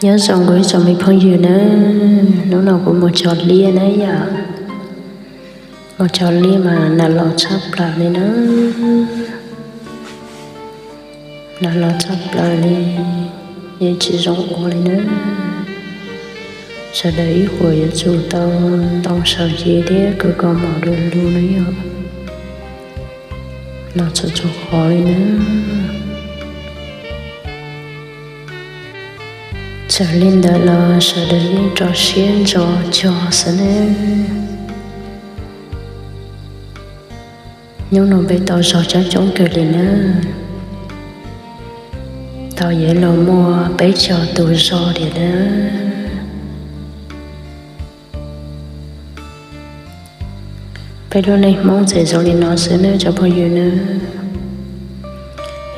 Nyob zoo kuv ib tsoom me phooj ywg na, hnub no kuv mus cog liaj na yom. Mus cog liaj mas nas los tshaj plaws li na, nas los tshaj plaws li, yeej tsis zoo ua li na. Sawv daws ib huam yuav tsum tau ntoo saum cev thiab kaus kos mom du lug na yom. Los txhua txhua qhov li na. Txawm li ntawd los sawv daws yeej rau siab ntso cog xwb na. Hnub no peb tau zog coob coob kawg li na, tau yuav luag muaj peb caug tus zog tiam na. Peb lub neej Hmoob ces zoo li no xwb na cov phooj ywg na.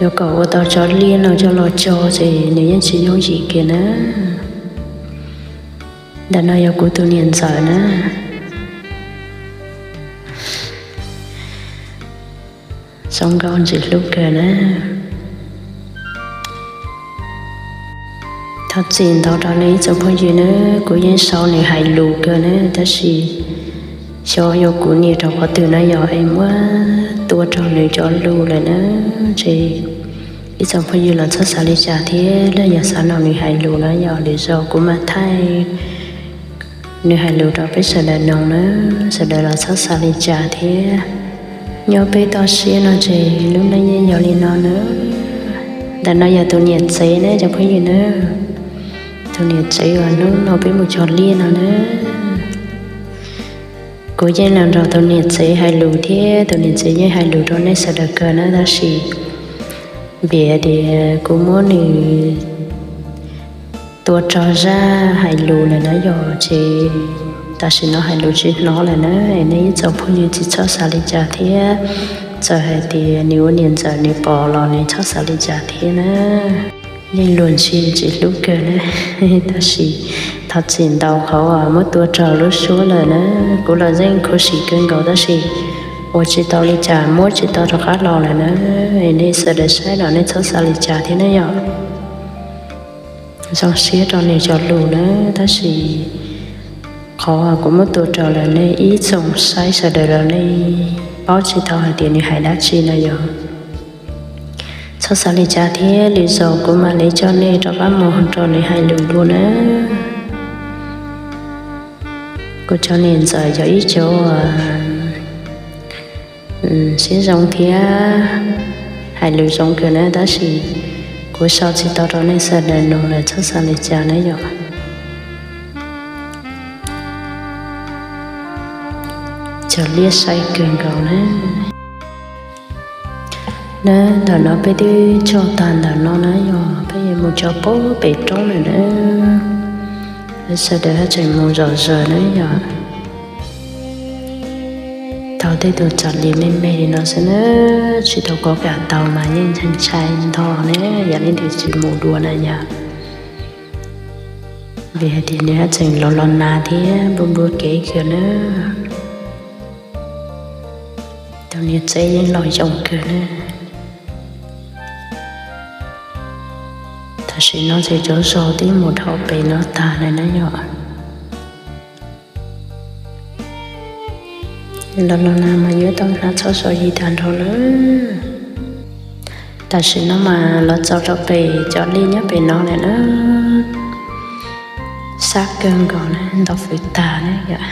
Yuav kom ua tau cov liaj no coj los cog ces nws yeej tsis yooj yim kiag na. Ntawm no yog kuv tus niam ntxawm na. Zoo nkauj ntxim hlub kawg na. Thov txim ntau rau nej ib tsoom phooj ywg na, kuv yeej sau nws hais lus kawg na, tab sis xyov yog kuv nias rau qhov twg na yog es muab tua raug nws cov lus lawm na. Ces ib tsoom phooj ywg los txhob xav li cas thiab, los yog xav mloog nws hais lus na yog lwm zaus kuv mam thaij nws hais lus rau peb sawv daws mloog na, sawv daws los txhob xav li cas thiab. Nyob peb toj siab no ces lub neej yeej yog li no na. Ntawm no yog tus niam tsev na cov phooj ywg na, tus niam tsev uas hnub no peb mus cog liaj no na. Kuv yeej los nrog tus niam tsev hais lus thiab tus niam tsev yeej hais lus rau nej sawv daws kawg na, tab sis vim tias kuv muab nws tua raug zaj hais lus lawm na yog ces tam sim no hais lus tsis hnov lawm na, es nej ib tsoom phooj ywg tsis txhob xav li cas thiab. Txawm hais tias nws ua niam ntxawm nws pom los nws txhob xav li cas thiab na. Yeej luag ntshis tsis hlub kawg na, tab sis thov txim ntau qhov muab tua raug lub suab lawm na. Kuv los yeej khuv xim kawg nkaus tab sis ua tsis tau li cas, muab tsis tau rov qab los lawm na. Es nej sawv daws saib los nej txhob xav li cas thiab na yom. Zoo siab rau nws cov lus na, tab sis qhov kuv muab tua raug lawm nej ib tsoom saib sawv daws los nej paub tsis tau hais tias nws hais dab tsi no yog txhob xav li cas thiab, lwm zaus kuv mam li coj nej rov qab mus rau nws hais lus dua na. Kuv cov niam ntxawm yog ib cov siab zoo thiab hais lus zoo kawg na, tab sis kuv sau tsis tau rau nej sawv daws mloog lawm txhob xav li cas na yom. Cog liaj sai kawg nkaus na. Na ntawm no peb twb cog tag ntawm no na yog peb yuav mus cog pem roob lawm na. Peb sawv daws haj tseem mus zom zaws na yog. Tau tej tus txom nyem me me li no xwb na, tsis tau kov kam tau mas yeej ntshai ntshai ntho ne, yog leej twg tsis mus dua na yog. Vim hais tias nws haj tseem los los nag thiab nplua nplua kev kawg na. Tus niam tsev yeej los yoo kawg na. Tam sim no ces cov zog twb mus dhau pem no tag lawm na yom. Los los nag mas yuav tau hnav txhob so yig tag nrho lawm. Tam sim no mas los txog rau pem cov liaj nyob pem no lawm na. Sab kawg nkaus na, ntau fwv tag na yom.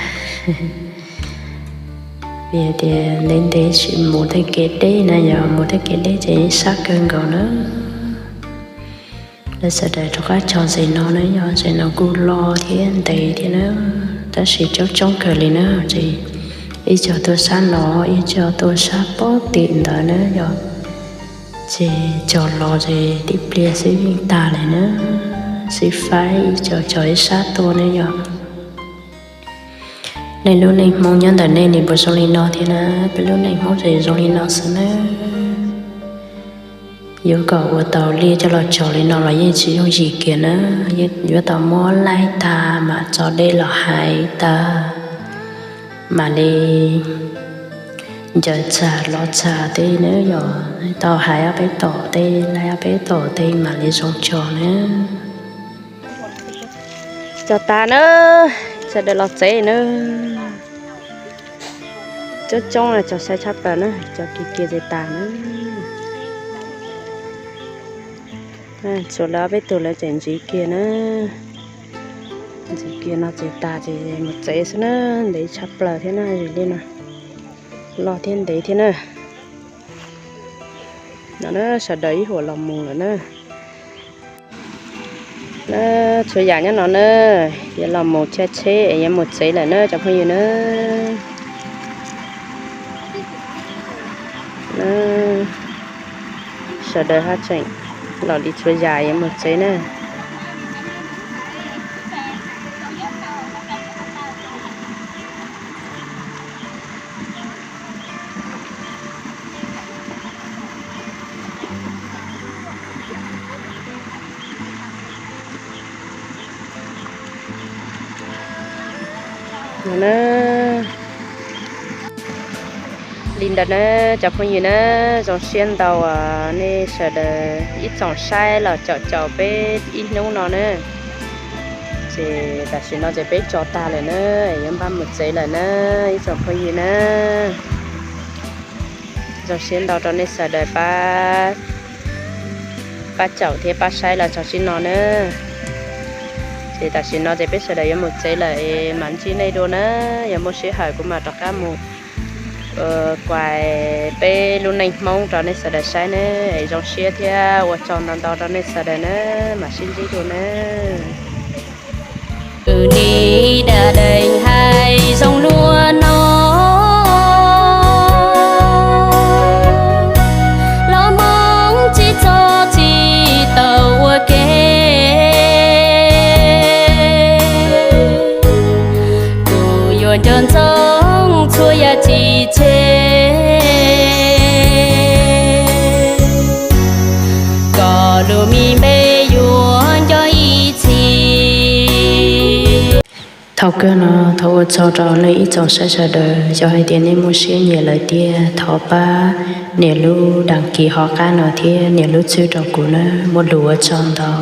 Vim tias ntev ntev tsis mus tej kev deb na yog, mus tej kev deb ces sab kawg nkaus na. Lawv sawv daws rov qab cog ze no na yog, ze no kuj loj thiab ntev thiab na, tab sis coob coob kawg li na. Ces ib co tuaj sab no, ib co tuaj sab pob tim ntawd na yog, ces cog los ces tib pliag xwb yeej tag lawm na, xib faib ib co cog ib sab tuaj na yog. Nej lub neej Hmoob nyob ntawm nej nws puas zoo li no thiab na? Peb lub neej Hmoob ces zoo li no xwb na. Yuav kom ua tau liaj coj los cog li no los yeej tsis yooj yim kiag na. Yuav tau muab laij tag mam tso dej los hais tag, mam li ncaws txag los txag tej na yog, tau hais ob peb tom tej, laij ob peb tom tej mam li zoo cog na. Tso tas na, sawv daws los txev na. Coob coob, cov saib tshaj plaws na, cov kiag kiag txev tas na. Tshuav lawv ob peb tug lawv tseem ntsiv kiag na. Ntsiv kiag no txev tas ces mus txev xwb na, ntev tshaj plaws thiab na, li no loj thiab ntev thiab na. No na, sawv daws ib huam los mus lawm na. Tshuav yam nyob no na, yuav los mus chaw tsheb es yuav mus txev lawm na cov phooj ywg na. Sawv daws haj tseem los li tshuav yam yuav mus txev na. Li ntawd na cov phooj ywg na, zoo siab ntau nej sawv daws ib tsoom saib los caum caum peb ib hnub no na. Ces tam sim no ces peb tso tag lawm na, yuav npaj mus txev lawm na ib tsoom phooj ywg na. Zoo siab ntau rau nej sawv daws pab, pab caum thiab pab saib los txog txij no na. Ces tam sim no ces peb sawv daws yuav mus txev lawm es mam ntsib nej dua na. Yog muaj sij hawm kuv mam rov qab mus kuas peb lub neej Hmoob rau nej sawv daws saib ne. Zoo siab thiab ua tsaug ntau ntau rau nej sawv daws na, mam sib ntsib dua na. Wb nim da dees hais zoo luaj no, los Hmoob tsis txhob tsis tau ua ke. Kuv yuav nco ntsoov txhua yam tsis tseg, koj lub me npe yuav nco ib txhis. Thaum kawg no thov ua tsaug rau nej ib tsoom saib sawv daws, yog hais tias nej muaj siab nyiam lawm tiag thov pab nias lub đăng ký hauv qab no thiab nias lub tswb rau kuv na, muaj lus ua tsaug ntau.